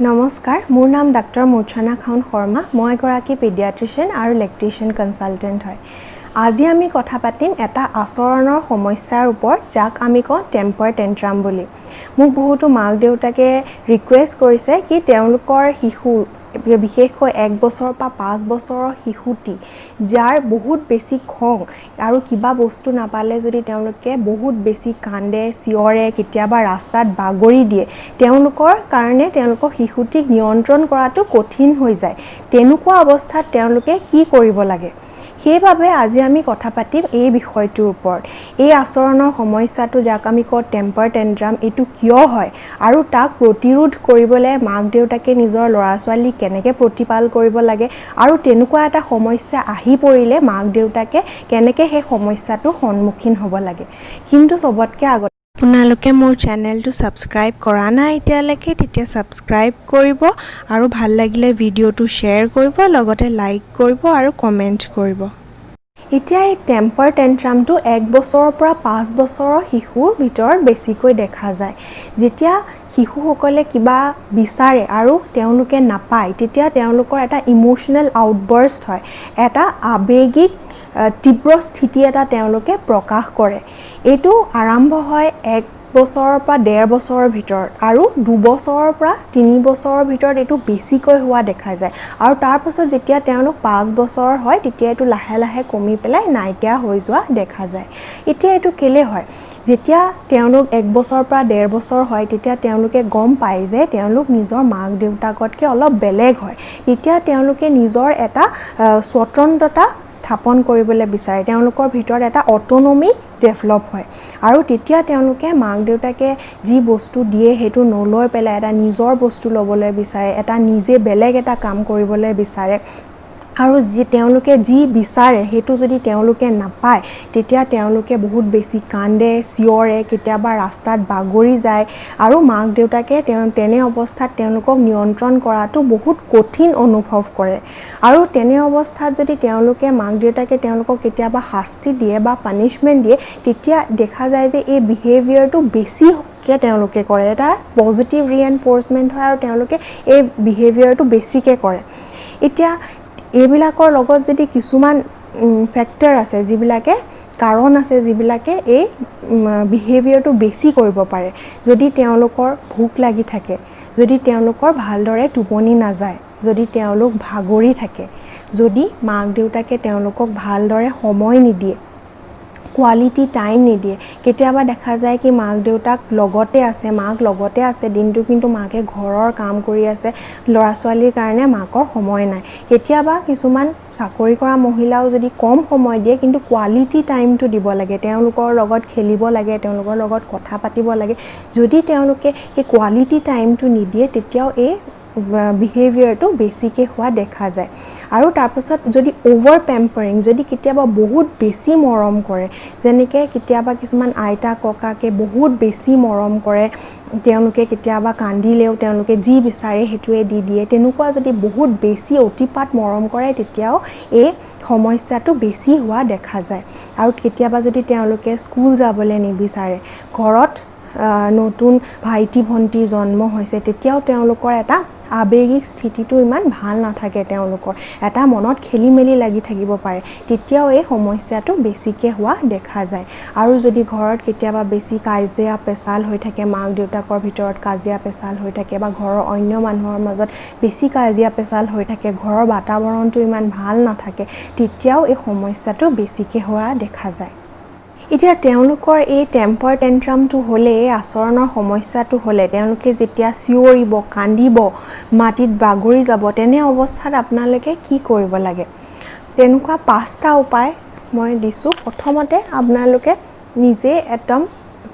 নমস্কাৰ, মোৰ নাম ডাক্তৰ মূৰ্ছনা খাউন শৰ্মা। মই এগৰাকী পেডিয়াট্ৰিচিয়ান আৰু লেক্টেশ্যন কনচালটেণ্ট হয়। আজি আমি কথা পাতিম এটা আচৰণৰ সমস্যাৰ ওপৰত, যাক আমি কওঁ টেম্পাৰ টেণ্ট্ৰাম বুলি। মোক বহুতো মাক দেউতাকে ৰিকুৱেষ্ট কৰিছে কি তেওঁলোকৰ শিশু, বিশেষকৈ 1 বছৰৰ পৰা 5 বছৰৰ শিশুটি, যাৰ বহুত বেছি খং আৰু কিবা বস্তু নাপালে যদি তেওঁলোকে বহুত বেছি কান্দে, চিঞৰে, কেতিয়াবা ৰাস্তাত বাগৰি দিয়ে, তেওঁলোকৰ কাৰণে তেওঁলোকৰ শিশুটিক নিয়ন্ত্ৰণ কৰাটো কঠিন হৈ যায়। তেনেকুৱা অৱস্থাত তেওঁলোকে কি কৰিব লাগে, সেইবাবে আজি আমি কথা পাতিম এই বিষয়টোৰ ওপৰত। এই আচৰণৰ সমস্যাটো, যাক আমি কওঁ টেম্পাৰ টেণ্ট্ৰাম, এইটো কিয় হয় আৰু তাক প্ৰতিৰোধ কৰিবলৈ মাক দেউতাকে নিজৰ ল'ৰা ছোৱালীক কেনেকৈ প্ৰতিপাল কৰিব লাগে আৰু তেনেকুৱা এটা সমস্যা আহি পৰিলে মাক দেউতাকে কেনেকৈ সেই সমস্যাটোৰ সন্মুখীন হ'ব লাগে। কিন্তু চবতকৈ আগতে, আপোনালোকে মোৰ চেনেলটো ছাবস্ক্ৰাইব কৰা নাই এতিয়ালৈকে, তেতিয়া ছাবস্ক্ৰাইব কৰিব আৰু ভাল লাগিলে ভিডিঅ'টো শ্বেয়াৰ কৰিব, লগতে লাইক কৰিব আৰু কমেণ্ট কৰিব। এতিয়া এই টেম্পাৰ টেণ্ট্ৰামটো 1 বছৰৰ পৰা 5 বছৰৰ শিশুৰ ভিতৰত বেছিকৈ দেখা যায়। যেতিয়া শিশুসকলে কিবা বিচাৰে আৰু তেওঁলোকে নাপায়, তেতিয়া তেওঁলোকৰ এটা ইম'শ্যনেল আউটবাৰ্ষ্ট হয়, এটা আৱেগিক তীব্ৰ স্থিতি এটা তেওঁলোকে প্ৰকাশ কৰে। এইটো আৰম্ভ হয় 1 বছৰৰ পৰা ডেৰ বছৰৰ ভিতৰত আৰু 2 বছৰৰ পৰা 3 বছৰৰ ভিতৰত এইটো বেছিকৈ হোৱা দেখা যায়। আৰু তাৰপাছত যেতিয়া তেওঁলোক 5 বছৰৰ হয়, তেতিয়া এইটো লাহে লাহে কমি পেলাই নাইকিয়া হৈ যোৱা দেখা যায়। এতিয়া এইটো কেলৈ হয়? যেতিয়া তেওঁলোক 1 বছৰৰ পৰা ডেৰ বছৰ হয়, তেতিয়া তেওঁলোকে গম পায় যে তেওঁলোক নিজৰ মাক দেউতাকতকৈ অলপ বেলেগ হয়। তেতিয়া তেওঁলোকে নিজৰ এটা স্বতন্ত্ৰতা স্থাপন কৰিবলৈ বিচাৰে। তেওঁলোকৰ ভিতৰত এটা অট'নমি ডেভেলপ হয় আৰু তেতিয়া তেওঁলোকে মাক দেউতাকে যি বস্তু দিয়ে সেইটো নলৈ পেলাই এটা নিজৰ বস্তু ল'বলৈ বিচাৰে, এটা নিজে বেলেগ এটা কাম কৰিবলৈ বিচাৰে। আৰু তেওঁলোকে যি বিচাৰে সেইটো যদি তেওঁলোকে নাপায়, তেতিয়া তেওঁলোকে বহুত বেছি কান্দে, চিঞৰে, কেতিয়াবা ৰাস্তাত বাগৰি যায় আৰু মাক দেউতাকে তেনে অৱস্থাত তেওঁলোকক নিয়ন্ত্ৰণ কৰাটো বহুত কঠিন অনুভৱ কৰে। আৰু তেনে অৱস্থাত যদি মাক দেউতাকে তেওঁলোকক কেতিয়াবা শাস্তি দিয়ে বা পানিছমেণ্ট দিয়ে, তেতিয়া দেখা যায় যে এই বিহেভিয়াৰটো বেছিকৈ তেওঁলোকে কৰে। এটা পজিটিভ ৰিএনফ'ৰ্চমেণ্ট হয় আৰু তেওঁলোকে এই বিহেভিয়াৰটো বেছিকৈ কৰে। এতিয়া এইবিলাকৰ লগত যদি কিছুমান ফেক্টৰ আছে, কাৰণ আছে, যিবিলাকে এই বিহেভিয়াৰটো বেছি কৰিব পাৰে। যদি তেওঁলোকৰ ভোক লাগি থাকে, যদি তেওঁলোকৰ ভালদৰে টোপনি নাযায়, যদি তেওঁলোক ভাগৰি থাকে, যদি মাক দেউতাকে তেওঁলোকক ভালদৰে সময় নিদিয়ে, কোৱালিটি টাইম নিদিয়ে। কেতিয়াবা দেখা যায় কি মাক দেউতাক লগতে আছে, মাক লগতে আছে দিনটো, কিন্তু মাকে ঘৰৰ কাম কৰি আছে, ল'ৰা ছোৱালীৰ কাৰণে মাকৰ সময় নাই। কেতিয়াবা কিছুমান চাকৰি কৰা মহিলাও যদি কম সময় দিয়ে, কিন্তু কোৱালিটি টাইমটো দিব লাগে, তেওঁলোকৰ লগত খেলিব লাগে, তেওঁলোকৰ লগত কথা পাতিব লাগে। যদি তেওঁলোকে সেই কোৱালিটি টাইমটো নিদিয়ে, তেতিয়াও এই বিহেভিয়াৰটো বেছিকৈ হোৱা দেখা যায়। আৰু তাৰপাছত যদি অ'ভাৰ পেম্পাৰিং, যদি কেতিয়াবা বহুত বেছি মৰম কৰে, যেনেকৈ কেতিয়াবা কিছুমান আইতা ককাকে বহুত বেছি মৰম কৰে, তেওঁলোকে কেতিয়াবা কান্দিলেও তেওঁলোকে যি বিচাৰে সেইটোৱে দি দিয়ে, তেনেকুৱা যদি বহুত বেছি অতিপাত মৰম কৰে, তেতিয়াও এই সমস্যাটো বেছি হোৱা দেখা যায়। আৰু কেতিয়াবা যদি তেওঁলোকে স্কুল যাবলৈ নিবিচাৰে, ঘৰত নতুন ভাইটি ভণ্টিৰ জন্ম হৈছে, তেতিয়াও তেওঁলোকৰ এটা আৱেগিক স্থিতিটো ইমান ভাল নাথাকে, তেওঁলোকৰ এটা মনত খেলি মেলি লাগি থাকিব পাৰে, তেতিয়াও এই সমস্যাটো বেছিকৈ হোৱা দেখা যায়। আৰু যদি ঘৰত কেতিয়াবা বেছি কাজিয়া পেচাল হৈ থাকে, মাক দেউতাকৰ ভিতৰত কাজিয়া পেচাল হৈ থাকে বা ঘৰৰ অন্য মানুহৰ মাজত বেছি কাজিয়া পেচাল হৈ থাকে, ঘৰৰ বাতাবৰণটো ইমান ভাল নাথাকে, তেতিয়াও এই সমস্যাটো বেছিকৈ হোৱা দেখা যায়। এতিয়া তেওঁলোকৰ এই টেম্পাৰ টেণ্ট্ৰামটো হ'লে, এই আচৰণৰ সমস্যাটো হ'লে, তেওঁলোকে যেতিয়া চিঞৰিব, কান্দিব, মাটিত বাগৰি যাব, তেনে অৱস্থাত আপোনালোকে কি কৰিব লাগে? তেনেকুৱা পাঁচটা উপায় মই দিছোঁ। প্ৰথমতে আপোনালোকে নিজে একদম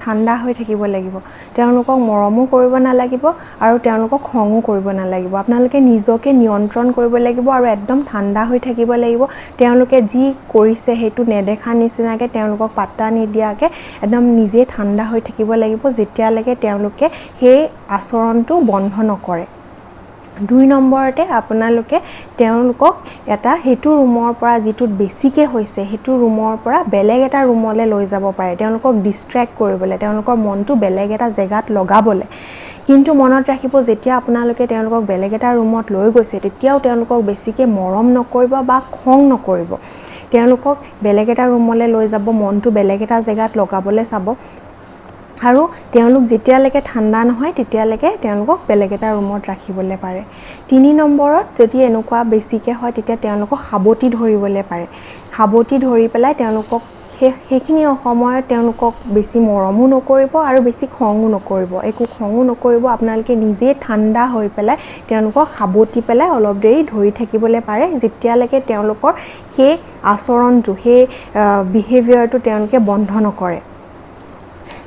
ঠাণ্ডা হৈ থাকিব লাগিব। তেওঁলোকক মৰমো কৰিব নালাগিব আৰু তেওঁলোকক খঙো কৰিব নালাগিব। আপোনালোকে নিজকে নিয়ন্ত্ৰণ কৰিব লাগিব আৰু একদম ঠাণ্ডা হৈ থাকিব লাগিব। তেওঁলোকে যি কৰিছে সেইটো নেদেখা নিচিনাকৈ, তেওঁলোকক পাত্তা নিদিয়াকৈ একদম নিজে ঠাণ্ডা হৈ থাকিব লাগিব, যেতিয়ালৈকে তেওঁলোকে সেই আচৰণটো বন্ধ নকৰে। 2 নম্বৰতে আপোনালোকে তেওঁলোকক এটা সেইটো ৰুমৰ পৰা যিটোত বেছিকৈ হৈছে সেইটো ৰুমৰ পৰা বেলেগ এটা ৰুমলৈ লৈ যাব পাৰে, তেওঁলোকক ডিষ্ট্ৰেক্ট কৰিবলৈ, তেওঁলোকৰ মনটো বেলেগ এটা জেগাত লগাবলৈ। কিন্তু মনত ৰাখিব, যেতিয়া আপোনালোকে তেওঁলোকক বেলেগ এটা ৰুমত লৈ গৈছে তেতিয়াও তেওঁলোকক বেছিকৈ মৰম নকৰিব বা খং নকৰিব। তেওঁলোকক বেলেগ এটা ৰুমলৈ লৈ যাব, মনটো বেলেগ এটা জেগাত লগাবলৈ চাব আৰু তেওঁলোক যেতিয়ালৈকে ঠাণ্ডা নহয় তেতিয়ালৈকে তেওঁলোকক বেলেগ এটা ৰুমত ৰাখিবলৈ পাৰে। 3 নম্বৰত যদি এনেকুৱা বেছিকৈ হয় তেতিয়া তেওঁলোকক সাৱটি ধৰিবলৈ পাৰে। সাৱটি ধৰি পেলাই তেওঁলোকক সেইখিনি সময়ত তেওঁলোকক বেছি মৰমো নকৰিব আৰু বেছি খঙো নকৰিব, একো খঙো নকৰিব। আপোনালোকে নিজেই ঠাণ্ডা হৈ পেলাই তেওঁলোকক সাৱটি পেলাই অলপ দেৰি ধৰি থাকিবলৈ পাৰে, যেতিয়ালৈকে তেওঁলোকৰ সেই আচৰণটো, সেই বিহেভিয়াৰটো তেওঁলোকে বন্ধ নকৰে।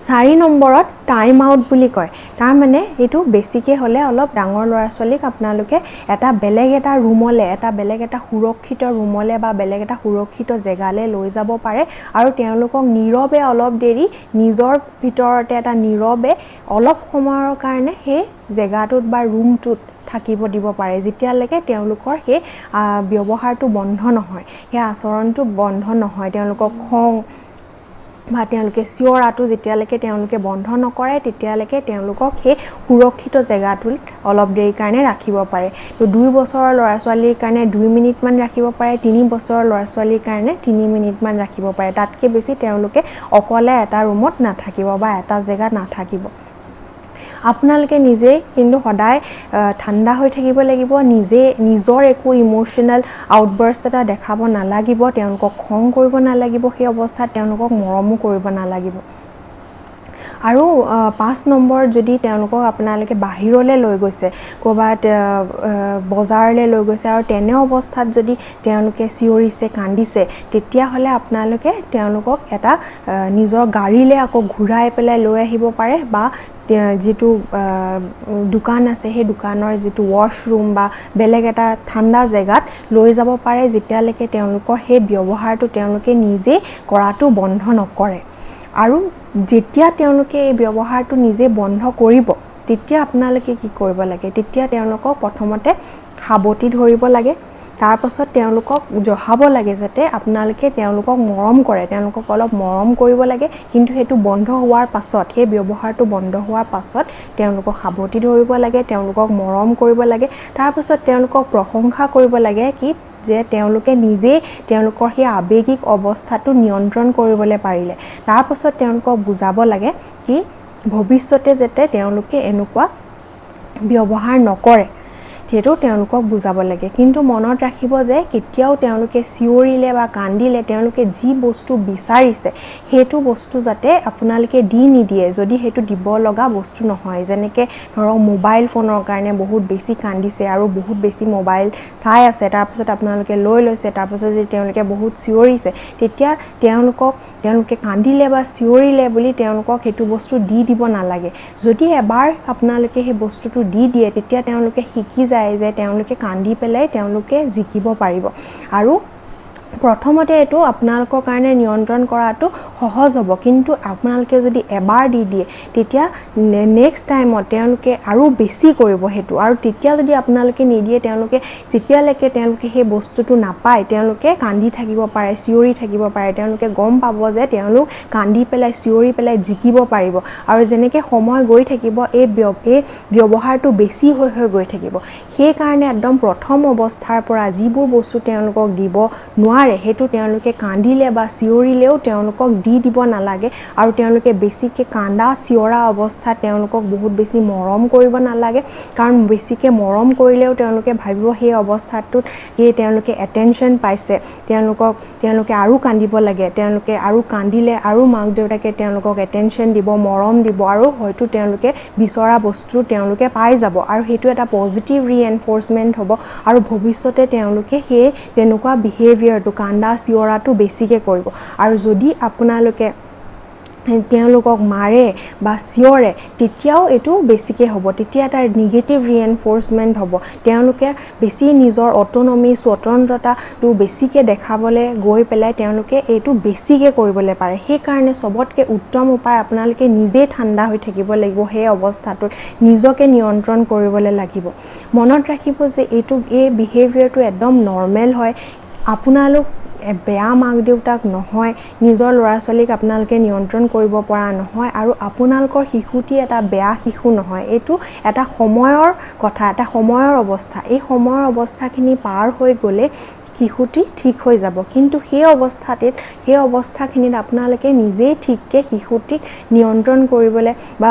4 নম্বৰত টাইম আউট বুলি কয়। তাৰমানে এইটো বেছিকৈ হ'লে অলপ ডাঙৰ ল'ৰা ছোৱালীক আপোনালোকে এটা বেলেগ এটা ৰুমলৈ, এটা বেলেগ এটা সুৰক্ষিত ৰুমলৈ বা বেলেগ এটা সুৰক্ষিত জেগালৈ লৈ যাব পাৰে আৰু তেওঁলোকক নীৰৱে অলপ দেৰি নিজৰ ভিতৰতে এটা নীৰৱে অলপ সময়ৰ কাৰণে সেই জেগাটোত বা ৰুমটোত থাকিব দিব পাৰে, যেতিয়ালৈকে তেওঁলোকৰ সেই ব্যৱহাৰটো বন্ধ নহয়, সেই আচৰণটো বন্ধ নহয়, তেওঁলোকক খং বা তেওঁলোকে চিঞৰাটো যেতিয়ালৈকে তেওঁলোকে বন্ধ নকৰে তেতিয়ালৈকে তেওঁলোকক সেই সুৰক্ষিত জেগাটোত অলপ দেৰিৰ কাৰণে ৰাখিব পাৰে। তো 2 বছৰৰ ল'ৰা ছোৱালীৰ কাৰণে 2 মিনিটমান ৰাখিব পাৰে, 3 বছৰৰ ল'ৰা ছোৱালীৰ কাৰণে 3 মিনিটমান ৰাখিব পাৰে। তাতকৈ বেছি তেওঁলোকে অকলে এটা ৰুমত নাথাকিব বা এটা জেগাত নাথাকিব। আপোনালোকে নিজেই কিন্তু সদায় ঠাণ্ডা হৈ থাকিব লাগিব, নিজে নিজৰ একো ইম'শ্যনেল আউটবাৰ্ষ্ট এটা দেখাব নালাগিব, তেওঁলোকক খং কৰিব নালাগিব, সেই অৱস্থাত তেওঁলোকক মৰমো কৰিব নালাগিব। আৰু 5 নম্বৰ যদি তেওঁলোকক আপোনালোকে বাহিৰলৈ লৈ গৈছে, ক'ৰবাত বজাৰলৈ লৈ গৈছে আৰু তেনে অৱস্থাত যদি তেওঁলোকে চিঞৰিছে, কান্দিছে, তেতিয়াহ'লে আপোনালোকে তেওঁলোকক এটা নিজৰ গাড়ীলৈ আকৌ ঘূৰাই পেলাই লৈ আহিব পাৰে বা যিটো দোকান আছে সেই দোকানৰ যিটো ৱাছৰুম বা বেলেগ এটা ঠাণ্ডা জেগাত লৈ যাব পাৰে, যেতিয়ালৈকে তেওঁলোকৰ সেই ব্যৱহাৰটো তেওঁলোকে নিজেই কৰাটো বন্ধ নকৰে। আৰু যেতিয়া তেওঁলোকে এই ব্যৱহাৰটো নিজে বন্ধ কৰিব তেতিয়া আপোনালোকে কি কৰিব লাগে, তেতিয়া তেওঁলোকক প্ৰথমতে সাৱটি ধৰিব লাগে, তাৰপাছত তেওঁলোকক জহাব লাগে যাতে আপোনালোকে তেওঁলোকক মৰম কৰে, তেওঁলোকক অলপ মৰম কৰিব লাগে। কিন্তু সেইটো বন্ধ হোৱাৰ পাছত, সেই ব্যৱহাৰটো বন্ধ হোৱাৰ পাছত তেওঁলোকক সাৱটি ধৰিব লাগে, তেওঁলোকক মৰম কৰিব লাগে, তাৰপাছত তেওঁলোকক প্ৰশংসা কৰিব লাগে কি যে তেওঁলোকে নিজেই তেওঁলোকৰ সেই আৱেগিক অৱস্থাটো নিয়ন্ত্ৰণ কৰিবলৈ পাৰিলে। তাৰপাছত তেওঁলোকক বুজাব লাগে কি ভৱিষ্যতে যাতে তেওঁলোকে এনেকুৱা ব্যৱহাৰ নকৰে, সেইটো তেওঁলোকক বুজাব লাগে। কিন্তু মনত ৰাখিব যে কেতিয়াও তেওঁলোকে চিঞৰিলে বা কান্দিলে তেওঁলোকে যি বস্তু বিচাৰিছে সেইটো বস্তু যাতে আপোনালোকে দি নিদিয়ে, যদি সেইটো দিব লগা বস্তু নহয়। যেনেকৈ ধৰক মোবাইল ফোনৰ কাৰণে বহুত বেছি কান্দিছে আৰু বহুত বেছি মোবাইল চাই আছে, তাৰপিছত আপোনালোকে লৈ লৈছে, তাৰপাছত যদি তেওঁলোকে বহুত চিঞৰিছে তেতিয়া তেওঁলোকে কান্দিলে বা চিঞৰিলে বুলি তেওঁলোকক সেইটো বস্তু দি দিব নালাগে। যদি এবাৰ আপোনালোকে সেই বস্তুটো দি দিয়ে তেতিয়া তেওঁলোকে শিকি যায় যে তেওঁলোকে কান্দি পেলাই তেওঁলোকে জিকিব পাৰিব। আৰু প্ৰথমতে এইটো আপোনালোকৰ কাৰণে নিয়ন্ত্ৰণ কৰাটো সহজ হ'ব, কিন্তু আপোনালোকে যদি এবাৰ দি দিয়ে তেতিয়া নেক্সট টাইমত তেওঁলোকে আৰু বেছি কৰিব সেইটো। আৰু তেতিয়া যদি আপোনালোকে নিদিয়ে, তেওঁলোকে যেতিয়ালৈকে তেওঁলোকে সেই বস্তুটো নাপায় তেওঁলোকে কান্দি থাকিব পাৰে, চিঞৰি থাকিব পাৰে, তেওঁলোকে গম পাব যে তেওঁলোক কান্দি পেলাই চিঞৰি পেলাই জিকিব পাৰিব। আৰু যেনেকৈ সময় গৈ থাকিব এই ব্যৱহাৰটো বেছি হৈ হৈ গৈ থাকিব। সেইকাৰণে একদম প্ৰথম অৱস্থাৰ পৰা যিবোৰ বস্তু তেওঁলোকক দিব নোৱাৰে সেইটো তেওঁলোকে কান্দিলে বা চিঞৰিলেও তেওঁলোকক দি দিব নালাগে। আৰু তেওঁলোকে বেছিকৈ কান্দা চিঞৰা অৱস্থাত তেওঁলোকক বহুত বেছি মৰম কৰিব নালাগে, কাৰণ বেছিকৈ মৰম কৰিলেও তেওঁলোকে ভাবিব সেই অৱস্থাটোত কি তেওঁলোকে এটেনশ্যন পাইছে, তেওঁলোকে আৰু কান্দিব লাগে, তেওঁলোকে আৰু কান্দিলে আৰু মাক দেউতাকে তেওঁলোকক এটেনশ্যন দিব, মৰম দিব আৰু হয়তো তেওঁলোকে বিচৰা বস্তু তেওঁলোকে পাই যাব আৰু সেইটো এটা পজিটিভ ৰিএনফ'ৰ্চমেণ্ট হ'ব। আৰু ভৱিষ্যতে তেওঁলোকে সেই তেনেকুৱা বিহেভিয়াৰটো, কান্দা চিঞৰাটো বেছিকৈ কৰিব। আৰু যদি আপোনালোকে তেওঁলোকক মাৰে বা চিঞৰে, তেতিয়াও এইটো বেছিকৈ হ'ব। তেতিয়া এটা নিগেটিভ ৰিএনফ'ৰ্চমেণ্ট হ'ব। তেওঁলোকে বেছি নিজৰ অট'নমি, স্বতন্ত্ৰতাটো বেছিকৈ দেখাবলৈ গৈ পেলাই তেওঁলোকে এইটো বেছিকৈ কৰিবলৈ পাৰে। সেইকাৰণে চবতকৈ উত্তম উপায়, আপোনালোকে নিজেই ঠাণ্ডা হৈ থাকিব লাগিব। সেই অৱস্থাটোত নিজকে নিয়ন্ত্ৰণ কৰিবলৈ লাগিব। মনত ৰাখিব যে এই বিহেভিয়াৰটো একদম নৰ্মেল হয়। আপোনালোক বেয়া মাক দেউতাক নহয়, নিজৰ ল'ৰা ছোৱালীক আপোনালোকে নিয়ন্ত্ৰণ কৰিব পৰা নহয় আৰু আপোনালোকৰ শিশুটি এটা বেয়া শিশু নহয়। এইটো এটা সময়ৰ কথা, এটা সময়ৰ অৱস্থা। এই সময়ৰ অৱস্থাখিনি পাৰ হৈ গ'লে শিশুটি ঠিক হৈ যাব। কিন্তু সেই অৱস্থাখিনিত আপোনালোকে নিজেই ঠিককৈ শিশুটিক নিয়ন্ত্ৰণ কৰিবলৈ বা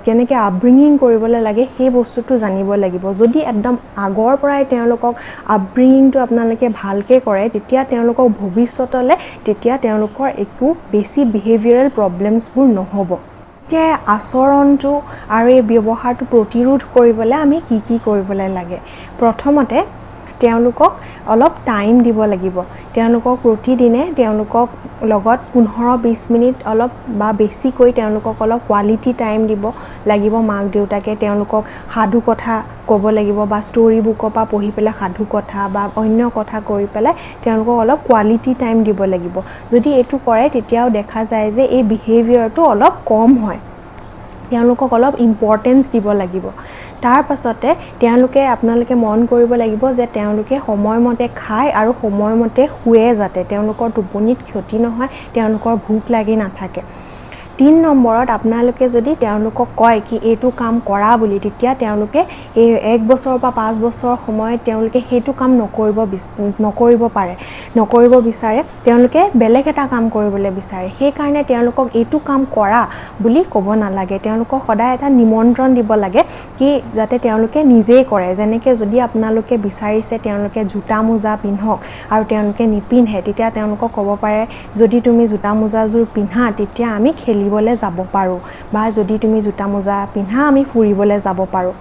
কেনেকৈ আপব্ৰিঙিং কৰিবলৈ লাগে, সেই বস্তুটো জানিব লাগিব। যদি একদম আগৰ পৰাই তেওঁলোকক আপব্ৰিঙিংটো আপোনালোকে ভালকৈ কৰে, তেতিয়া তেওঁলোকক ভৱিষ্যতলৈ তেতিয়া তেওঁলোকৰ একো বেছি বিহেভিয়াৰেল প্ৰব্লেমছবোৰ নহ'ব। এতিয়া আচৰণটো আৰু এই ব্যৱহাৰটো প্ৰতিৰোধ কৰিবলৈ আমি কি কি কৰিবলৈ লাগে? প্ৰথমতে তেওঁলোকক অলপ টাইম দিব লাগিব। তেওঁলোকক প্ৰতিদিনে তেওঁলোকক লগত 15-20 মিনিট অলপ বা বেছিকৈ তেওঁলোকক অলপ কোৱালিটি টাইম দিব লাগিব। মাক দেউতাকে তেওঁলোকক সাধু কথা ক'ব লাগিব বা ষ্টৰী বুকৰ পৰা পঢ়ি পেলাই সাধু কথা বা অন্য কথা কৰি পেলাই তেওঁলোকক অলপ কোৱালিটি টাইম দিব লাগিব। যদি এইটো কৰে, তেতিয়াও দেখা যায় যে এই বিহেভিয়াৰটো অলপ কম হয়। তেওঁলোকক অলপ ইম্পৰ্টেঞ্চ দিব লাগিব। তাৰ পাছতে আপোনালোকে মন কৰিব লাগিব যে তেওঁলোকে সময়মতে খায় আৰু সময়মতে শুৱে, যাতে তেওঁলোকৰ টোপনিত ক্ষতি নহয়, তেওঁলোকৰ ভোক লাগি নাথাকে। 3 নম্বৰত, আপোনালোকে যদি তেওঁলোকক কয় কি এইটো কাম কৰা বুলি, তেতিয়া তেওঁলোকে এই 1 বছৰৰ পৰা 5 বছৰৰ সময়ত তেওঁলোকে সেইটো কাম নকৰিব পাৰে, নকৰিব বিচাৰে। তেওঁলোকে বেলেগ এটা কাম কৰিবলৈ বিচাৰে। সেইকাৰণে তেওঁলোকক এইটো কাম কৰা বুলি ক'ব নালাগে। তেওঁলোকক সদায় এটা নিমন্ত্ৰণ দিব লাগে কি যাতে তেওঁলোকে নিজেই কৰে। যেনেকৈ যদি আপোনালোকে বিচাৰিছে তেওঁলোকে জোতা মোজা পিন্ধক আৰু তেওঁলোকে নিপিন্ধে, তেতিয়া তেওঁলোকক ক'ব পাৰে, যদি তুমি জোতা মোজাযোৰ পিন্ধা তেতিয়া আমি খেলিবলৈ যাব পাৰোঁ, বা যদি তুমি জোতা মোজা পিন্ধা আমি ফুৰিবলৈ যাব পাৰোঁ।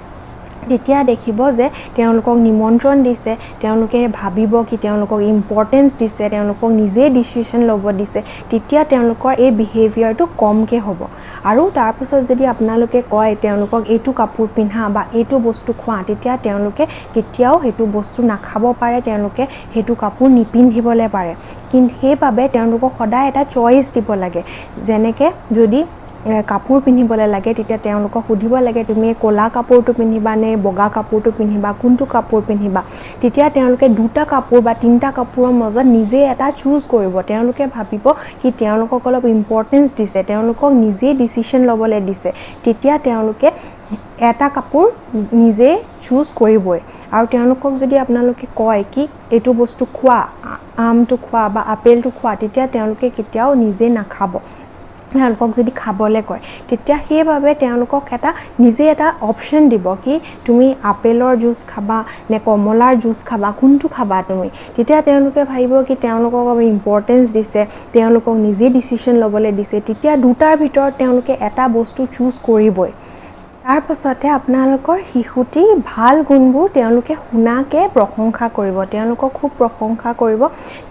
তেতিয়া দেখিব যে তেওঁলোকক নিমন্ত্ৰণ দিছে, তেওঁলোকে ভাবিব কি তেওঁলোকক ইম্পৰ্টেঞ্চ দিছে, তেওঁলোকক নিজেই ডিচিশ্যন ল'ব দিছে। তেতিয়া তেওঁলোকৰ এই বিহেভিয়াৰটো কমকৈ হ'ব। আৰু তাৰপাছত যদি আপোনালোকে কয় তেওঁলোকক এইটো কাপোৰ পিন্ধা বা এইটো বস্তু খোৱা, তেতিয়া তেওঁলোকে কেতিয়াও সেইটো বস্তু নাখাব পাৰে, তেওঁলোকে সেইটো কাপোৰ নিপিন্ধিবলৈ পাৰে। কিন্তু সেইবাবে তেওঁলোকক সদায় এটা চইচ দিব লাগে। যেনেকৈ যদি কাপোৰ পিন্ধিবলৈ লাগে, তেতিয়া তেওঁলোকক সুধিব লাগে, তুমি এই ক'লা কাপোৰটো পিন্ধিবা নে বগা কাপোৰটো পিন্ধিবা, কোনটো কাপোৰ পিন্ধিবা? তেতিয়া তেওঁলোকে দুটা কাপোৰ বা তিনিটা কাপোৰৰ মাজত নিজে এটা চুজ কৰিব। তেওঁলোকে ভাবিব কি তেওঁলোকক অলপ ইম্পৰ্টেঞ্চ দিছে, তেওঁলোকক নিজেই ডিচিশ্যন ল'বলৈ দিছে। তেতিয়া তেওঁলোকে এটা কাপোৰ নিজে চুজ কৰিবই। আৰু তেওঁলোকক যদি আপোনালোকে কয় কি এইটো বস্তু খোৱা, আমটো খোৱা বা আপেলটো খোৱা, তেতিয়া তেওঁলোকে কেতিয়াও নিজে নাখাব, তেওঁলোকক যদি খাবলৈ কয়। তেতিয়া সেইবাবে তেওঁলোকক এটা নিজে এটা অপশ্যন দিব কি তুমি আপেলৰ জুচ খাবা নে কমলাৰ জুচ খাবা, কোনটো খাবা তুমি? তেতিয়া তেওঁলোকে ভাবিব কি তেওঁলোকক আমি ইম্পৰ্টেঞ্চ দিছে, তেওঁলোকক নিজে ডিচিশ্যন ল'বলৈ দিছে। তেতিয়া দুটাৰ ভিতৰত তেওঁলোকে এটা বস্তু চুজ কৰিবই। তাৰপাছতে আপোনালোকৰ শিশুটি ভাল গুণবোৰ তেওঁলোকে শুনাকৈ প্ৰশংসা কৰিব, তেওঁলোকক খুব প্ৰশংসা কৰিব,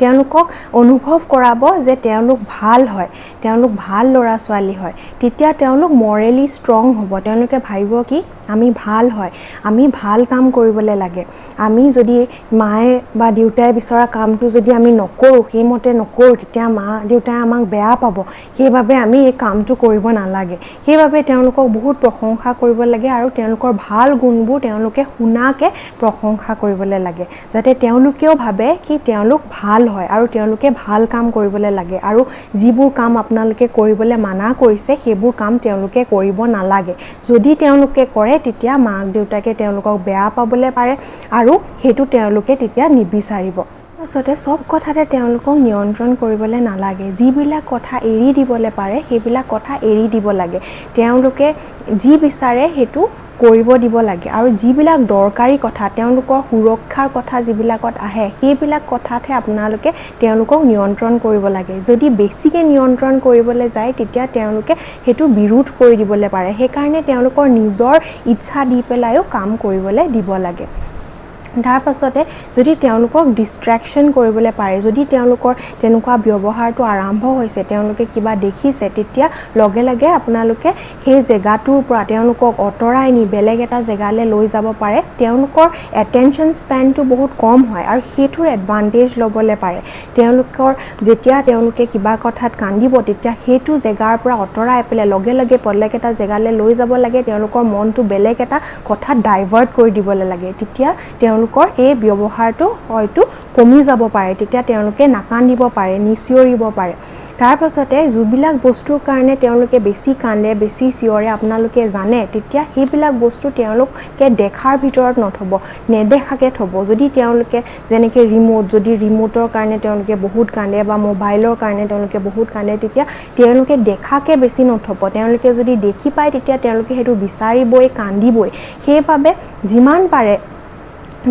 তেওঁলোকক অনুভৱ কৰাব যে তেওঁলোক ভাল হয়, তেওঁলোক ভাল ল'ৰা ছোৱালী হয়। তেতিয়া তেওঁলোক মৰেলি ষ্ট্ৰং হ'ব। তেওঁলোকে ভাবিব কি আমি ভাল হয়, আমি ভাল কাম কৰিবলৈ লাগে। আমি যদি মায়ে বা দেউতাই বিচৰা কামটো যদি আমি নকৰোঁ, সেইমতে নকৰোঁ, তেতিয়া মা দেউতাই আমাক বেয়া পাব। সেইবাবে আমি এই কামটো কৰিব নালাগে। সেইবাবে তেওঁলোকক বহুত প্ৰশংসা কৰিব লাগে আৰু তেওঁলোকৰ ভাল গুণবোৰ তেওঁলোকে শুনাকৈ প্ৰশংসা কৰিবলৈ লাগে, যাতে তেওঁলোকেও ভাবে কি তেওঁলোক ভাল হয় আৰু তেওঁলোকে ভাল কাম কৰিবলৈ লাগে আৰু যিবোৰ কাম আপোনালোকে কৰিবলৈ মানা কৰিছে সেইবোৰ কাম তেওঁলোকে কৰিব নালাগে। যদি তেওঁলোকে কৰে, তেতিয়া মাক দেউতাকে তেওঁলোকক বেয়া পাবলৈ পাৰে আৰু সেইটো তেওঁলোকে তেতিয়া নিবিচাৰিব। তাৰপাছতে চব কথাতে তেওঁলোকক নিয়ন্ত্ৰণ কৰিবলৈ নালাগে। যিবিলাক কথা এৰি দিবলৈ পাৰে, সেইবিলাক কথা এৰি দিব লাগে। তেওঁলোকে যি বিচাৰে সেইটো কৰিব দিব লাগে আৰু যিবিলাক দৰকাৰী কথা, তেওঁলোকৰ সুৰক্ষাৰ কথা যিবিলাকত আহে, সেইবিলাক কথাতহে আপোনালোকে তেওঁলোকক নিয়ন্ত্ৰণ কৰিব লাগে। যদি বেছিকৈ নিয়ন্ত্ৰণ কৰিবলৈ যায়, তেতিয়া তেওঁলোকে সেইটো বিৰোধ কৰি দিবলৈ পাৰে। সেইকাৰণে তেওঁলোকৰ নিজৰ ইচ্ছা দি পেলাইও কাম কৰিবলৈ দিব লাগে। তাৰ পাছতে যদি তেওঁলোকক ডিষ্ট্ৰেকশ্যন কৰিবলৈ পাৰে, যদি তেওঁলোকৰ তেনেকুৱা ব্যৱহাৰটো আৰম্ভ হৈছে, তেওঁলোকে কিবা দেখিছে, তেতিয়া লগে লগে আপোনালোকে সেই জেগাটোৰ পৰা তেওঁলোকক আঁতৰাই নি বেলেগ এটা জেগালৈ লৈ যাব পাৰে। তেওঁলোকৰ এটেনশ্যন স্পেনটো বহুত কম হয় আৰু সেইটোৰ এডভান্টেজ ল'বলৈ পাৰে। তেওঁলোকৰ যেতিয়া তেওঁলোকে কিবা কথাত কান্দিব, তেতিয়া সেইটো জেগাৰ পৰা আঁতৰাই পেলাই লগে লগে বেলেগ এটা জেগালৈ লৈ যাব লাগে। তেওঁলোকৰ মনটো বেলেগ এটা কথাত ডাইভাৰ্ট কৰি দিবলৈ লাগে, তেতিয়া তেওঁলোকৰ এই ব্যৱহাৰটো হয়তো কমি যাব পাৰে, তেতিয়া তেওঁলোকে নাকান্দিব পাৰে, নিচিঞৰিব পাৰে। তাৰ পাছতে যিবিলাক বস্তুৰ কাৰণে তেওঁলোকে বেছি কান্দে, বেছি চিঞৰে আপোনালোকে জানে, তেতিয়া সেইবিলাক বস্তু তেওঁলোকে দেখাৰ ভিতৰত নথ'ব, নেদেখাকৈ থ'ব। যদি তেওঁলোকে যেনেকৈ ৰিম'ট, যদি ৰিম'টৰ কাৰণে তেওঁলোকে বহুত কান্দে বা মোবাইলৰ কাৰণে তেওঁলোকে বহুত কান্দে, তেতিয়া তেওঁলোকে দেখাকৈ বেছি নথ'ব। তেওঁলোকে যদি দেখি পায় তেতিয়া তেওঁলোকে সেইটো বিচাৰিবই, কান্দিবই। সেইবাবে যিমান পাৰে,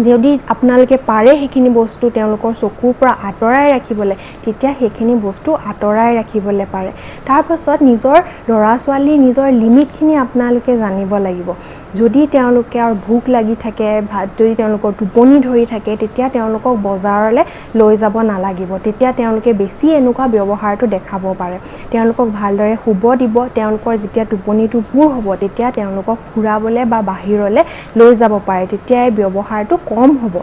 যদি আপোনালোকে পাৰে সেইখিনি বস্তু তেওঁলোকৰ চকুৰ পৰা আঁতৰাই ৰাখিবলৈ, তেতিয়া সেইখিনি বস্তু আঁতৰাই ৰাখিবলৈ পাৰে। তাৰপাছত নিজৰ ল'ৰা ছোৱালীৰ নিজৰ লিমিটখিনি আপোনালোকে জানিব লাগিব। যদি তেওঁলোকে আৰু ভোক লাগি থাকে, ভাত যদি তেওঁলোকৰ টোপনি ধৰি থাকে, তেতিয়া তেওঁলোকক বজাৰলৈ লৈ যাব নালাগিব, তেতিয়া তেওঁলোকে বেছি এনেকুৱা ব্যৱহাৰটো দেখাব পাৰে। তেওঁলোকক ভালদৰে শুব দিব, তেওঁলোকৰ যেতিয়া টোপনিটো পূৰ হ'ব তেতিয়া তেওঁলোকক ফুৰাবলৈ বা বাহিৰলৈ লৈ যাব পাৰে, তেতিয়া এই ব্যৱহাৰটো কম হ'ব।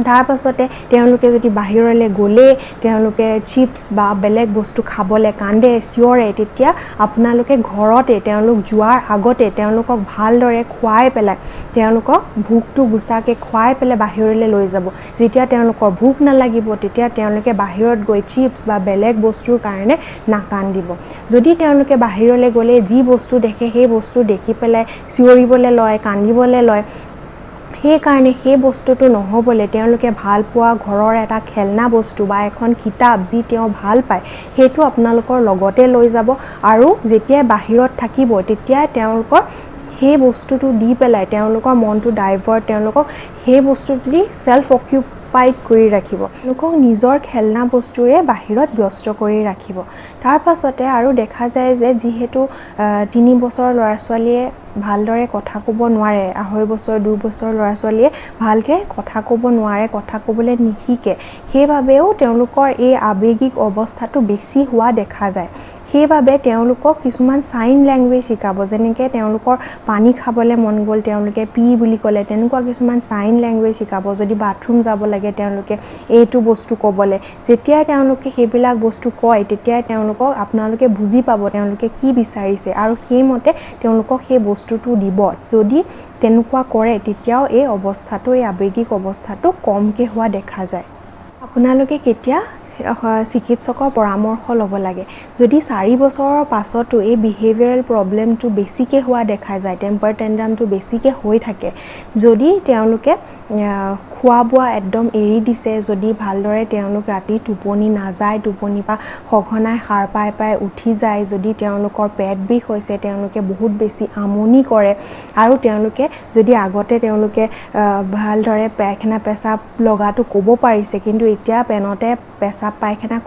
তাৰ পাছতে তেওঁলোকে যদি বাহিৰলৈ গ'লেই তেওঁলোকে চিপছ বা বেলেগ বস্তু খাবলৈ কান্দে, চিঞৰে, তেতিয়া আপোনালোকে ঘৰতে তেওঁলোক যোৱাৰ আগতে তেওঁলোকক ভালদৰে খুৱাই পেলাই, তেওঁলোকক ভোকটো গুচাকৈ খুৱাই পেলাই বাহিৰলৈ লৈ যাব। যেতিয়া তেওঁলোকৰ ভোক নালাগিব তেতিয়া তেওঁলোকে বাহিৰত গৈ চিপছ বা বেলেগ বস্তুৰ কাৰণে নাকান্দিব। যদি তেওঁলোকে বাহিৰলৈ গ'লে যি বস্তু দেখে সেই বস্তু দেখি পেলাই চিঞৰিবলৈ লয়, কান্দিবলৈ লয়, সেইকাৰণে সেই বস্তুটো নহ'বলৈ তেওঁলোকে ভাল পোৱা ঘৰৰ এটা খেলনা বস্তু বা এখন কিতাপ যি তেওঁ ভাল পায় সেইটো আপোনালোকৰ লগতে লৈ যাব। আৰু যেতিয়াই বাহিৰত থাকিব তেতিয়াই তেওঁলোকৰ সেই বস্তুটো দি পেলাই তেওঁলোকৰ মনটো ডাইভাৰ্ট, তেওঁলোকক সেই বস্তুটো দি ছেল্ফ অকিউপাইড কৰি ৰাখিব, তেওঁলোকক নিজৰ খেলনা বস্তুৰে বাহিৰত ব্যস্ত কৰি ৰাখিব। তাৰ পাছতে আৰু দেখা যায় যে যিহেতু 3 বছৰৰ ল'ৰা ছোৱালীয়ে ভালদৰে কথা ক'ব নোৱাৰে, 2.5 বছৰ 2 বছৰ ল'ৰা ছোৱালীয়ে ভালকৈ কথা ক'ব নোৱাৰে, কথা ক'বলৈ নিশিকে, সেইবাবেও তেওঁলোকৰ এই আৱেগিক অৱস্থাটো বেছি হোৱা দেখা যায়। সেইবাবে তেওঁলোকক কিছুমান চাইন লেংগুৱেজ শিকাব, যেনেকৈ তেওঁলোকৰ পানী খাবলৈ মন গ'ল তেওঁলোকে পি বুলি ক'লে, তেনেকুৱা কিছুমান চাইন লেংগুৱেজ শিকাব। যদি বাথৰুম যাব লাগে তেওঁলোকে এইটো বস্তু ক'বলৈ, যেতিয়াই তেওঁলোকে সেইবিলাক বস্তু কয় তেতিয়াই তেওঁলোকক আপোনালোকে বুজি পাব তেওঁলোকে কি বিচাৰিছে আৰু সেইমতে তেওঁলোকক সেই বস্তুটো দিব। যদি তেনেকুৱা কৰে তেতিয়াও এই অৱস্থাটো, এই আৱেগিক অৱস্থাটো কমকৈ হোৱা দেখা যায়। আপোনালোকে কেতিয়া চিকিৎসকৰ পৰামৰ্শ ল'ব লাগে? যদি 4 বছৰৰ পাছতো এই বিহেভিয়াৰেল প্ৰব্লেমটো বেছিকৈ হোৱা দেখা যায়, টেম্পাৰ টেণ্ড্ৰামটো বেছিকৈ হৈ থাকে, যদি তেওঁলোকে খোৱা বোৱা একদম এৰি দিছে, যদি ভালদৰে তেওঁলোক ৰাতি টোপনি নাযায়, টোপনিৰ পৰা সঘনাই সাৰ পাই পাই উঠি যায়, যদি তেওঁলোকৰ পেট বিষ হৈছে, তেওঁলোকে বহুত বেছি আমনি কৰে, আৰু তেওঁলোকে যদি আগতে তেওঁলোকে ভালদৰে পায়খানা পেচাব লগাটো ক'ব পাৰিছে কিন্তু এতিয়া পেনতে পেচাব পায়খানা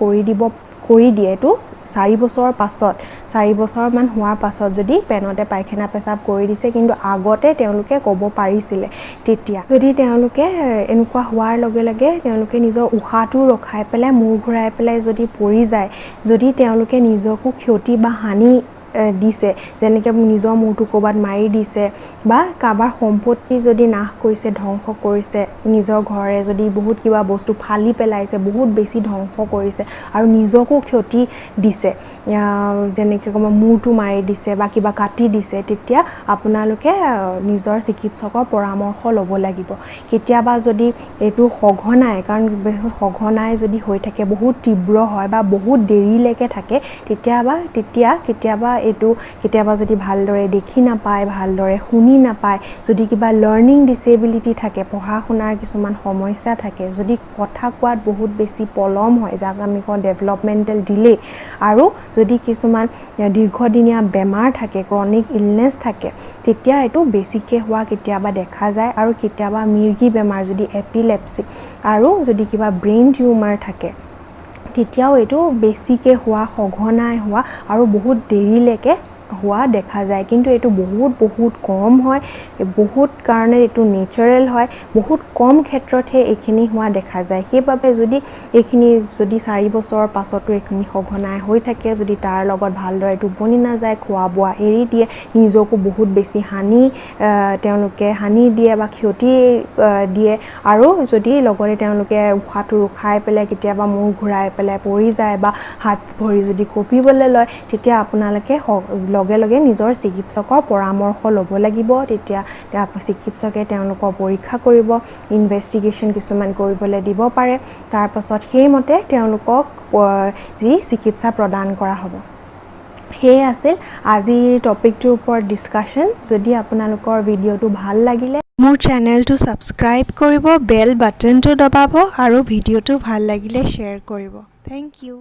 কৰি দিয়ে, এইটো 4 বছৰৰ পাছত, 4 বছৰমান হোৱাৰ পাছত যদি পেনতে পায়খানা পেচাব কৰি দিছে কিন্তু আগতে তেওঁলোকে ক'ব পাৰিছিলে, তেতিয়া যদি তেওঁলোকে এনেকুৱা হোৱাৰ লগে লগে তেওঁলোকে নিজৰ উশাহটো ৰখাই পেলাই মূৰ ঘূৰাই পেলাই যদি পৰি যায়, যদি তেওঁলোকে নিজকো ক্ষতি বা হানি দিছে, যেনেকৈ নিজৰ মূৰটো ক'ৰবাত মাৰি দিছে বা কাৰোবাৰ সম্পত্তি যদি নাশ কৰিছে, ধ্বংস কৰিছে, নিজৰ ঘৰে যদি বহুত কিবা বস্তু ফালি পেলাইছে, বহুত বেছি ধ্বংস কৰিছে আৰু নিজকো ক্ষতি দিছে, যেনেকৈ ক'ব মূৰটো মাৰি দিছে বা কিবা কাটি দিছে, তেতিয়া আপোনালোকে নিজৰ চিকিৎসকৰ পৰামৰ্শ ল'ব লাগিব। কেতিয়াবা যদি এইটো সঘনাই, কাৰণ সঘনাই যদি হৈ থাকে, বহুত তীব্ৰ হয় বা বহুত দেৰিলৈকে থাকে, তেতিয়া কেতিয়াবা এইটো কেতিয়াবা যদি ভালদৰে দেখি নাপায়, ভালদৰে শুনি নাপায়, যদি কিবা লাৰ্ণিং ডিচেবিলিটি থাকে, পঢ়া শুনাৰ কিছুমান সমস্যা থাকে, যদি কথা কোৱাত বহুত বেছি পলম হয়, যাক আমি কওঁ ডেভেলপমেণ্টেল ডিলে, আৰু যদি কিছুমান দীৰ্ঘদিনীয়া বেমাৰ থাকে, ক্ৰনিক ইলনেছ থাকে, তেতিয়া এইটো বেছিকৈ হোৱা কেতিয়াবা দেখা যায়। আৰু কেতিয়াবা মিৰ্গী বেমাৰ, যদি এপিলেপচি আৰু যদি কিবা ব্ৰেইন টিউমাৰ থাকে, তেতিয়াও এইটো বেছিকৈ হোৱা, সঘনাই হোৱা আৰু বহুত দেৰিলৈকে হোৱা দেখা যায়। কিন্তু এইটো বহুত বহুত কম হয়, বহুত কাৰণে এইটো নেচাৰেল হয়, বহুত কম ক্ষেত্ৰতহে এইখিনি হোৱা দেখা যায়। সেইবাবে যদি এইখিনি যদি 4 বছৰৰ পাছতো এইখিনি সঘনাই হৈ থাকে, যদি তাৰ লগত ভালদৰে টোপনি নাযায়, খোৱা বোৱা এৰি দিয়ে, নিজকো বহুত বেছি হানি তেওঁলোকে হানি দিয়ে বা ক্ষতি দিয়ে আৰু যদি লগতে তেওঁলোকে উশাহটো ৰখাই পেলাই কেতিয়াবা মূৰ ঘূৰাই পেলাই পৰি যায় বা হাত ভৰি যদি কঁপিবলৈ লয়, তেতিয়া আপোনালোকে লগে লগে নিজৰ চিকিৎসকৰ পৰামৰ্শ ল'ব লাগিব। তেতিয়া চিকিৎসকে তেওঁলোকৰ পৰীক্ষা কৰিব, ইনভেষ্টিগেশ্যন কিছুমান কৰিবলৈ দিব পাৰে। তাৰপাছত সেইমতে তেওঁলোকক যি চিকিৎসা প্ৰদান কৰা হ'ব। সেয়ে আছিল আজিৰ টপিকটোৰ ওপৰত ডিছকাশ্যন। যদি আপোনালোকৰ ভিডিঅ'টো ভাল লাগিলে, মোৰ চেনেলটো ছাবস্ক্ৰাইব কৰিব, বেল বাটনটো দবাব আৰু ভিডিঅ'টো ভাল লাগিলে শ্বেয়াৰ কৰিব। Thank U.